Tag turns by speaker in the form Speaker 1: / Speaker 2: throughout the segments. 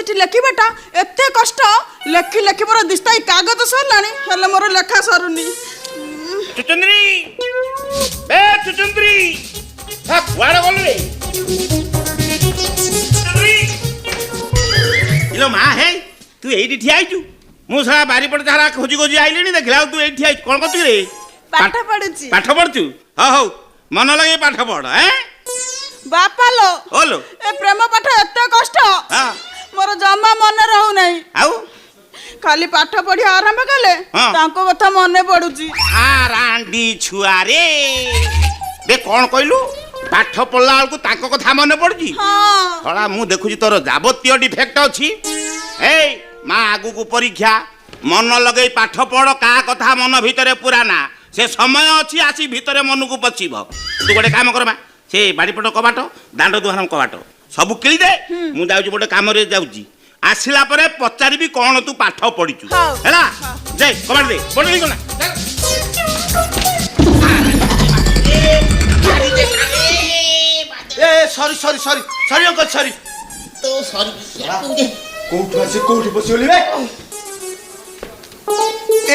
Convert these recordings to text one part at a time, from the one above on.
Speaker 1: ଚିଠି ଲେଖିବାଟା ଏତେ କଷ୍ଟ। ଲେଖି ଲେଖି ମୋର ଦିସ୍ତାଇ କାଗଜ ସରିଲାଣି, ହେଲେ ମୋର ଲେଖା ସରୁନି।
Speaker 2: ଚୁଚୁନ୍ଦ୍ରି, ବେ ଚୁଚୁନ୍ଦ୍ରି, ହେ କୁଆଡ଼େ ଗଲୁ ରେ ଚୁଚୁନ୍ଦ୍ରି? ଇଲୋ ମା, ହେ ତୁ ଏଇଠି ଠିଆ ହେଇଛୁ? ମୁଁ ସାରା ବାରିପଟ ସାରା ଖୋଜି ଖୋଜି ଆଇଲିଣି, ଦେଖିଲା ବେଳକୁ ତୁ ଏଇଠି ଠିଆ ହେଇଛୁ। କ'ଣ କରୁଛୁ ରେ?
Speaker 1: ପାଠ ପଢୁଛି।
Speaker 2: ପାଠ ପଢୁଛୁ? ହଉ ହଉ, ମନ ଲଗେଇ ପାଠ ପଢ। ଏଁ
Speaker 1: ବାପା ଲୋ।
Speaker 2: ଓଲୋ।
Speaker 1: ଏ ପ୍ରେମ ପାଠ ଏତେ କଷ୍ଟ, ମୋର ଜମା ମନେ ରହୁନାହିଁ।
Speaker 2: ଆଉ?
Speaker 1: ଖାଲି ପାଠ ପଢିବା ଆରମ୍ଭ କଲେ ତାଙ୍କ କଥା ମନେ ପଡୁଛି।
Speaker 2: ଆ ରାଣ୍ଡି ଛୁଆରେ ବେ, କ'ଣ କହିଲୁ? ପାଠ ପଢିଲା ବେଳକୁ ତାଙ୍କ କଥା ମନେ ପଡୁଛି?
Speaker 1: ହଁ।
Speaker 2: ଶଳା, ମୁଁ ଦେଖୁଛି ତୋର ଯାବତୀୟ ଡିଫେକ୍ଟ ଅଛି। ଏଇ ମା, ଆଗକୁ ପରୀକ୍ଷା, ମନ ଲଗେଇ ପାଠ ପଢ। କାହା କଥା ମନ ଭିତରେ ପୁରା ନା, ସେ ସମୟ ଅଛି, ଆସି ଭିତରେ ମନକୁ ପଶିବ। ତୁ ଗୋଟେ କାମ କର ମା, ସେ ବାଡ଼ିପଟ କବାଟ, ଦାଣ୍ଡ ଦୁଆର କବାଟ ସବୁ କିଳି ଦେ। ମୁଁ ଯାଉଛି, ଗୋଟେ କାମରେ ଯାଉଛି, ଆସିଲା ପରେ ପଚାରିବି କ'ଣ ତୁ ପାଠ ପଢିଛୁ।
Speaker 1: ହଉ।
Speaker 2: ହେଲା, ଦେ କବାଟ ଦେ, ବଡ଼ ହେଇଗଲା।
Speaker 3: ଏ sorry sorry sorry sorry uncle, sorry. କୋଉଠୁ ଆସି କୋଉଠି ବସିଗଲି ବେ?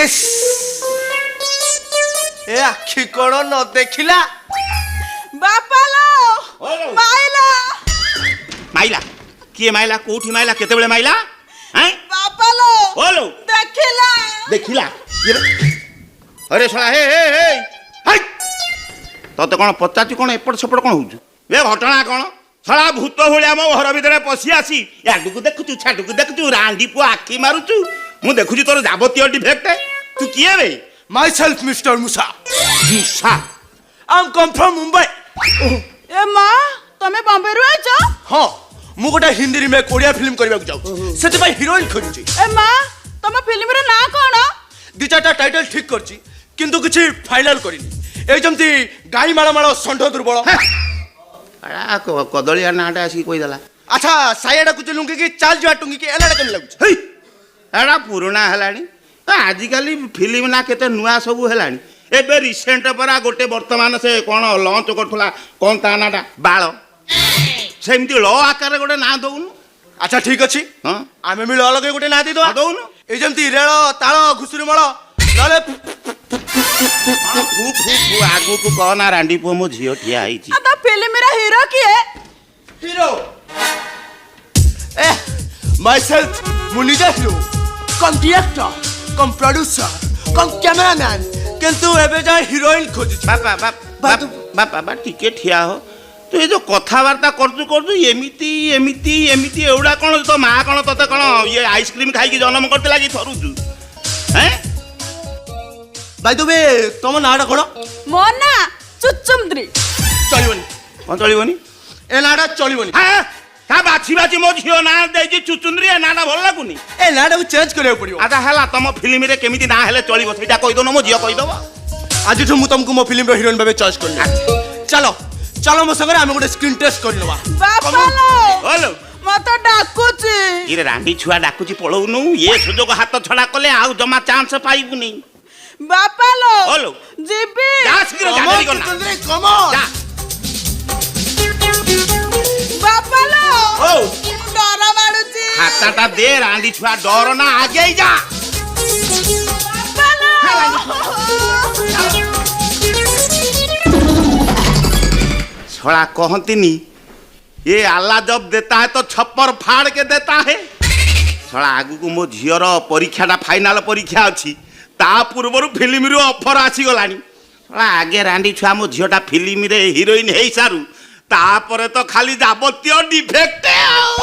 Speaker 3: ଇସ୍, ଏ ଆଖି କଣ ନ ଦେଖିଲା?
Speaker 1: ବାପା ଲୋ।
Speaker 2: ଓଲୋ।
Speaker 1: ମାଇଲା।
Speaker 2: ମାଇଲା? କିଏ ମାଇଲା? କୋଉଠି ମାଇଲା? କେତେବେଳେ ମାଇଲା? ହେଁ?
Speaker 1: ବାପା ଲୋ।
Speaker 2: ଓଲୋ।
Speaker 1: ଦେଖିଲା।
Speaker 2: ଦେଖିଲା କିଏ ରେ? ଆରେ ଶଳା, ହେ ହେ ହେ ହାଇ, ତତେ କ'ଣ ପଚାରୁଛି? କ'ଣ ଏପଟ ସେପଟ କ'ଣ ହଉଛୁ ଏ? ଘଟଣା କ'ଣ? ଶଳା ଭୂତ ଭଳିଆ ମୋ ଘର ଭିତରେ ପଶି ଆସି ଆଡୁକୁ ଦେଖୁଛୁ, ଛାଡୁକୁ ଦେଖୁଛୁ, ରାଣ୍ଡି ପୁଅ ଆଖି ମାରୁଛୁ। ମୁଁ ଦେଖୁଛି ତୋର ଯାବତୀୟ ଡିଫେକ୍ଟ। ତୁ କିଏ ବେ?
Speaker 3: ମାଇ ସେଲ୍ଫ ମିଷ୍ଟର ମୁସା।
Speaker 2: ମୂଷା?
Speaker 3: I M come from Mumbai.
Speaker 1: ଏ ମା, ତମେ ବମ୍ବେରୁ ଆଇଛ?
Speaker 3: ହଁ, ମୁଁ ଗୋଟେ ହିନ୍ଦୀ ରିମେକ୍ ଓଡ଼ିଆ ଫିଲ୍ମ କରିବାକୁ ଯାଉଛି, ସେଥିପାଇଁ ହିରୋଇନ ଖୋଜୁଛି।
Speaker 1: ଏ ମା, ତମ ଫିଲ୍ମର ନାଁ କ'ଣ?
Speaker 3: ଦି ଚାରିଟା ଟାଇଟଲ ଠିକ୍ କରିଛି, କିନ୍ତୁ କିଛି ଫାଇନାଲ କରିନି। ଏଇ ଯେମିତି ଗାଈ ମାଳ ମାଳ ଷଣ୍ଢ ଦୁର୍ବଳ।
Speaker 2: ଆଳା, କଦଳିଆ ନାଁଟା ଆସିକି କହିଦେଲା।
Speaker 3: ଆଚ୍ଛା, ସାଇଆ ଡାକୁଛି ଲୁଙ୍ଗିକି, ଚାଲ ଯିବା ଟୁଙ୍ଗିକି, ଏ ନାଁଟା କେମିତି ଲାଗୁଛି?
Speaker 2: ହେଇ, ଏଟା ପୁରୁଣା ହେଲାଣି। ଆଜିକାଲି ଫିଲ୍ମ ନା କେତେ ନୂଆ ସବୁ ହେଲାଣି। ଏବେ ରିସେଣ୍ଟ ପରା ଗୋଟେ ବର୍ତ୍ତମାନ ସେ କ'ଣ ଲଞ୍ଚ କରୁଥିଲା, କ'ଣ ତା ନାଁଟା, ବାଳ। ସେମିତି ଳ ଆକାରରେ ଗୋଟେ ନାଁ ଦଉନୁ।
Speaker 3: ଆଚ୍ଛା, ଠିକ ଅଛି।
Speaker 2: ହଁ।
Speaker 3: ଆମେ ବି ଳ ଲଗେଇ ଗୋଟେ ନାଁ ଦେଇଦବା।
Speaker 2: ହଁ, ଦଉନୁ।
Speaker 3: ଏଇ ଯେମିତି ରେଳ ତାଳ ଘୁଷୁରି ମଳ, ନହେଲେ
Speaker 2: ଫୁ ଫୁ ଫୁ, ଆଗକୁ କହ ନା ରାଣ୍ଡି ପୁଅ, ମୋ ଝିଅ ଠିଆ ହେଇଛି।
Speaker 1: ଆଉ ତୋ ଫିଲ୍ମର ହିରୋ କିଏ?
Speaker 3: ହିରୋ ଏ ମାଇସେଲ୍ଫ, ମୁଁ ନିଜେ hero cum director cum producer cum cameraman, କିନ୍ତୁ ଏବେ ଯାଏ ହିରୋଇନ ଖୋଜୁଛି।
Speaker 2: ବାପା ବାପା ବାପା ବାପା, ଟିକେ ଠିଆ ହୋ। ତୁ ଏ ଯୋଉ କଥାବାର୍ତ୍ତା କରୁଛୁ କରୁଛୁ ଏମିତି ଏମିତି ଏମିତି, ଏଗୁଡ଼ା କ'ଣ? ତୋ ମା କ'ଣ ତତେ କ'ଣ ଇଏ ଆଇସ୍କ୍ରିମ ଖାଇକି ଜନ୍ମ କରିଥିଲା କି ଥରୁଛୁ? ହେଁ?
Speaker 3: ବାଇ ଦ we, ତମ ନାଁଟା କ'ଣ?
Speaker 1: ମୋ ନାଁ ଚୁଚୁନ୍ଦ୍ରି।
Speaker 3: ଚଳିବନି।
Speaker 2: କ'ଣ ଚଳିବନି?
Speaker 3: ଏ ନାଁଟା ଚଳିବନି।
Speaker 2: ହଁ, ତା ବାଛି ବାଛି ମୋ ଝିଅ ନାଁ ଦେଇଛି ଚୁଚୁନ୍ଦ୍ରି, ଏ ନାଁଟା ଭଲ ଲାଗୁନି?
Speaker 3: ଏ ନାଁଟାକୁ ଚେଞ୍ଜ କରିବାକୁ ପଡିବ।
Speaker 2: ଆଚ୍ଛା ହେଲା, ତମ ଫିଲ୍ମରେ କେମିତି ନାଁ ହେଲେ ଚଳିବ ସେଇଟା କହିଦଉନ, ମୋ ଝିଅ କହିଦବ।
Speaker 3: ଆଜିଠୁ ମୁଁ ତମକୁ ମୋ ଫିଲ୍ମର ହିରୋଇନ ଭାବେ ଚଏସ୍ କରିଲି। ଚାଲ ଚାଲ, ମୋ ସାଙ୍ଗରେ ଆମେ ଗୋଟେ ସ୍କ୍ରିନ୍ ଟେଷ୍ଟ କରିନେବା।
Speaker 1: ବାପା ଲୋ।
Speaker 2: ହଲୋ।
Speaker 1: ମତେ ଡାକୁଛି।
Speaker 2: ଇରେ ରାଣ୍ଡି ଛୁଆ ଡାକୁଛି, ପଳଉନୁ। ଇଏ ସୁଯୋଗ ହାତ ଛଡା କଲେ ଆଉ ଜମା ଚାନ୍ସ ପାଇବୁନି।
Speaker 1: ବାପା ଲୋ।
Speaker 2: ହଲୋ।
Speaker 1: ଯିବି।
Speaker 2: ଯା ଶୀଘ୍ର ଯା, ଡେରି କରନା। ଯା।
Speaker 1: ବାପା ଲୋ।
Speaker 2: ହଉ।
Speaker 1: ଡର ମାଡୁଛି।
Speaker 2: ଖାତାଟା ଦେ, ରାଣ୍ଡି ଛୁଆ ଡର ନା, ଆଗେଇ ଯା।
Speaker 1: ବାପା ଲୋ।
Speaker 2: ଶଳା, କହନ୍ତିନି ଏ ଆଲ୍ଲା जब देता है तो छप्पर फाड़ के देता है। ଶଳା, ଆଗକୁ ମୋ ଝିଅର ପରୀକ୍ଷାଟା, ଫାଇନାଲ ପରୀକ୍ଷା ଅଛି, ତା ପୂର୍ବରୁ ଫିଲ୍ମରୁ ଅଫର ଆସିଗଲାଣି। ଶଳା, ଆଗେ ରାଣ୍ଡି ଛୁଆ ମୋ ଝିଅଟା ଫିଲ୍ମରେ ହିରୋଇନ ହେଇସାରୁ, ତାପରେ ତ ଖାଲି ଯାବତୀୟ ଡିଫେକ୍ଟ ଆଉ।